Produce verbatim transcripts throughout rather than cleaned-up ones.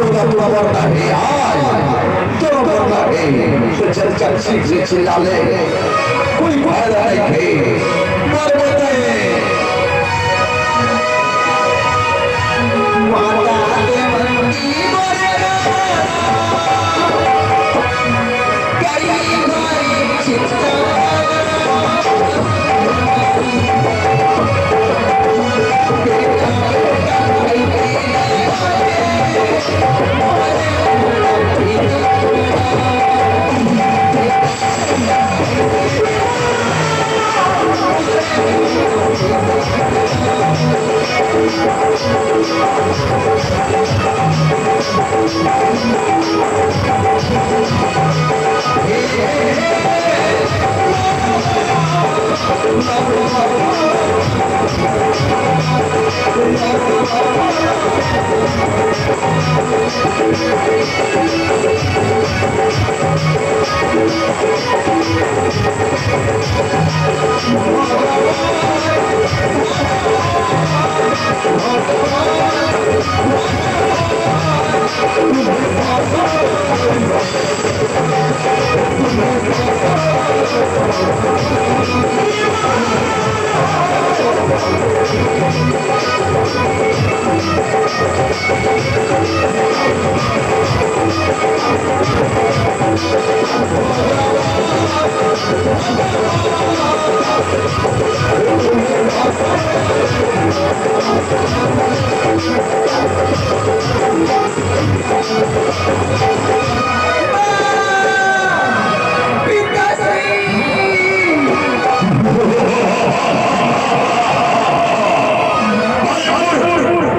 तोला मरना हे आज, तोला मरना हे, त चल, चल, चीख, चीख, चिल्ला ले, कोई फायदा नइ हे, मरबे तैं। माता देवकी मोर करी भारी चिंता।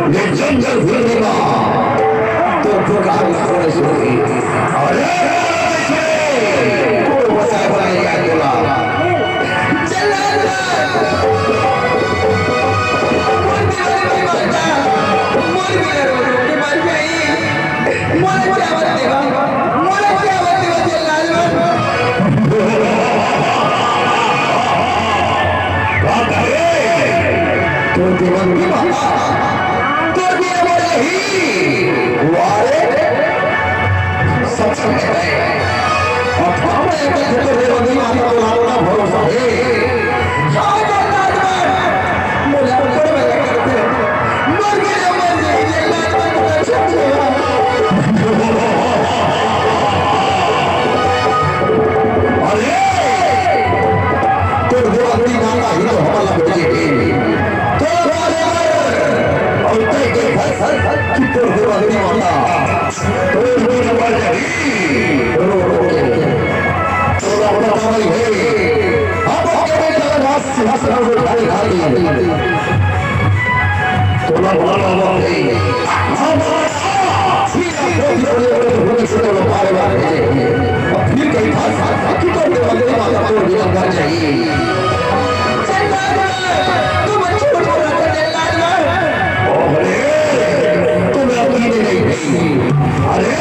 ये जंगल भूमि मा तोर पुकार ला कोन सुनही? अरे, कोन बचाए बर नइ आए तोला? जल्लाद! मोर देवर के माता, मोर बिना रो रो के मर गई। मोला जावत देवा, मोला जावत देवा, जल्लाद मन। का करे? तोर देवर के माता, तोर देवर नहीं। वाह रे, सच में है। और हम एक तोर देवर के माता को लाना भरोसा है। अरे, तोर देवगड़ी माता ही तो हमला भेजे हे। तोर देवगड़ी माता। तोर देवगड़ी माता। रो, रो, रो। तोला पता नइ हे, हम ओकर बेटा ला सिंहासन में बैठाए खातिर तोला बुलावत हे। हम सीधा कोठी खोले, कोठी खोले से तोला मारे बर भेजे हे। अब फिर कहीं था कि तोर देवगड़ी माता तोर बिना मर जाही। जल्लाद, तू मत झूठ बोला था, जल्लाद। अरे, तू मेरा पीने नहीं गई। अरे,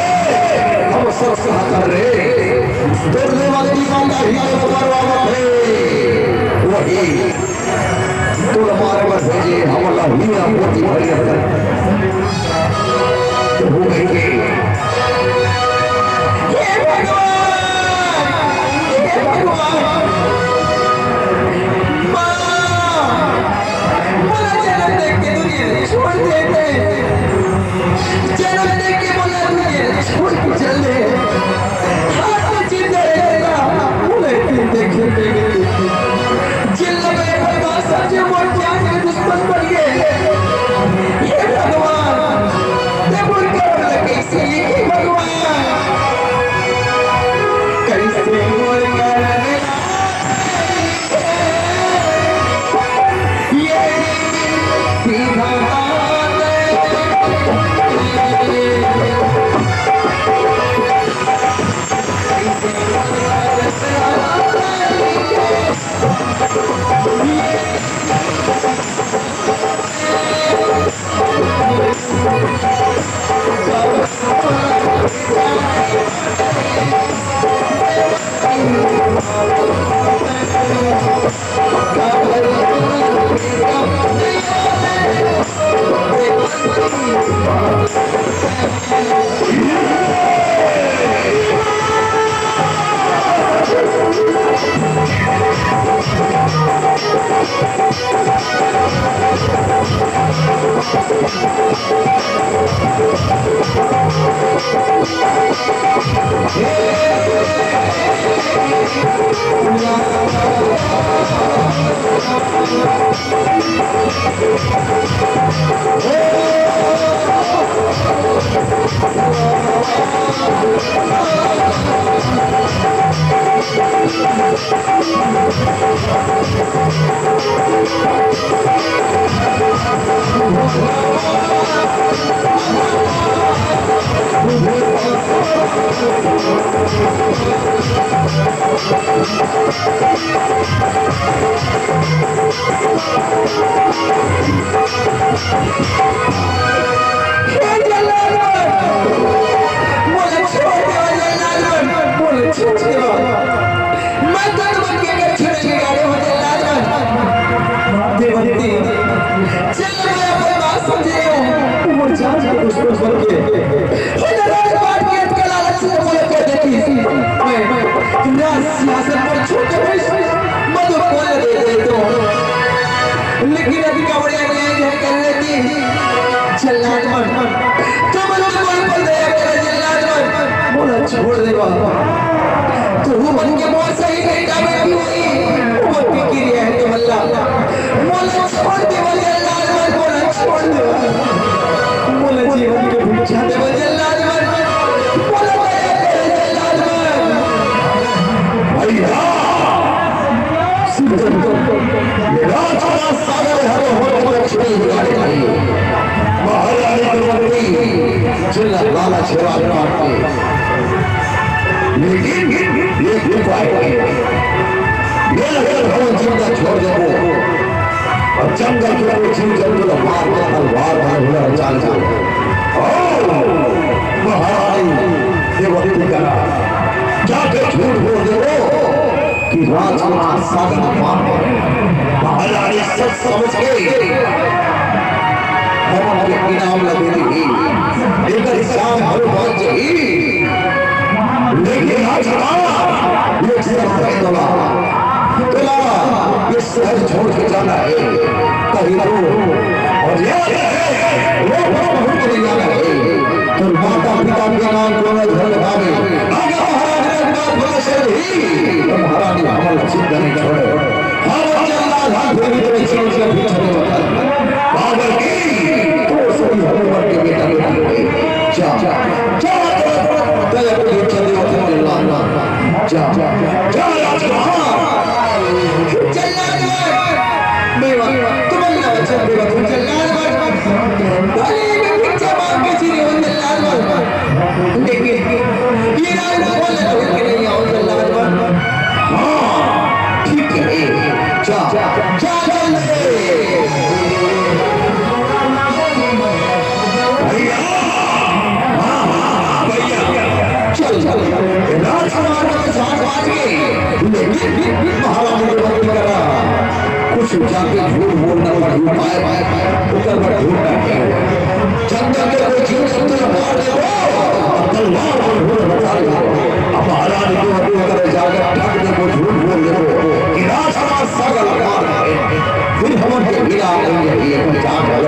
हम सब सहाकर रे। तोर देवगड़ी माता ही तो परवाह हे। वही तोला मारे बर भेजे, हमला हुइया पोती भरिया कर। तो हो गई के। हे भगवान, हे भगवान। माँ, मोला जनम दे के दुनिया छोड़ दे दे। जनम दे के मोला दुनिया छोड़ के चल दे। हाथ में जिंदा रहेगा, मोला एक दिन देखे, देखे, देखे। जिन लोगों ने परिवार समझे, वो जान के दुश्मन बन गए। हे भगवान, ते मोर करम ला कइसे लिखी भगवान? कइसे मोर करम ला ये सीधा बात है। मैं तो तुमन के घर छोड़ के गाड़े हो जल्लाद मन। देवंती, चल मैं अपन बात समझे हूँ। उमर जान के दुश्मन बन के। हो जल्लाद बात के अटके लालच से बोले कर देती। मैं राज सिंहासन पर छोड़ के भाई मधु बोल दे दे तो। लेकिन अभी कबड़िया न्याय है कर लेती। जल्लाद मन, तुमन के मन पर दया करे जल्लाद मन। मोला छोड़ देवा। तू मन के मोर सही बेटा बेटी होई, वो फिकिर ये है तुमन ला। मोला छोड़ देवा जल्लाद मन, मोला छोड़ देवा। मोला जीवन के भिक्षा देवा जल्लाद मन। मोला दया करे जल्लाद मन। भैया, सुन, ये राज का सागर है, वो होत लक्ष्मी गाड़ी नहीं। महारानी द्रौपदी, जिला लाला छेड़ा मारती। लेकिन एक उपाय है। ये अगर हम जिंदा छोड़ देबो, और जंगल के कोई जीव जंतु ला मार के तलवार मार हुआ चाल जाओ। ओ, महारानी द्रौपदी करा, जाके झूठ बोल देबो। कि राज के हादसा का निर्माण हो। महारानी सच समझ के हमन के इनाम लगे रही। एकर हिसाब हर बात जही। लेकिन आज का ये शहर है तोला। तोला ये शहर छोड़ के जाना है। कहीं तो और याद है, वो बहुत नहीं जाना है। तो माता पिता के नाम को मैं घर बतावे। अगर महाराज ने बात बोला शहर ही, तो महारानी हमन ला जिंदा नहीं छोड़े। हम जल्लाद हम फिर भी तेरे जीवन का पीछा नहीं होता। बाबर की, तो सही हनुमान के बेटा बेटी है। जा, जा, जा, दया को पीछा नहीं होता, जल्लाद। जा, जा, जा, राजकुमार। जल्लाद। मेवा, तुमन ला वचन देवत हूँ, जल्लाद। भले मैं पीछा मांग के जीने हो, जल्लाद। लेकिन ये राज बोल रहे हो कि नहीं आओ जल्लाद। हाँ, ठीक है, जा, जा जल्दी। भैया, हाँ, हाँ, हाँ, भैया, चल, चल, राजकुमार को साथ बांध के, लेकिन महारानी को बंदी करा। कुछ जाके झूठ बोलना पड़ी, पाए, पाए, पाए, ऊपर पर झूठ ना कहे। जंगल के कोई जीव जंतु मार दे वो, तलवार और घोड़े बचा ले। अब महाराज को अपने अंदर जाकर ढक दे वो, झूठ बोल दे वो, कि राजकुमार सागर मार है। फिर हम उनके बिना आएंगे, ये कोई जान है।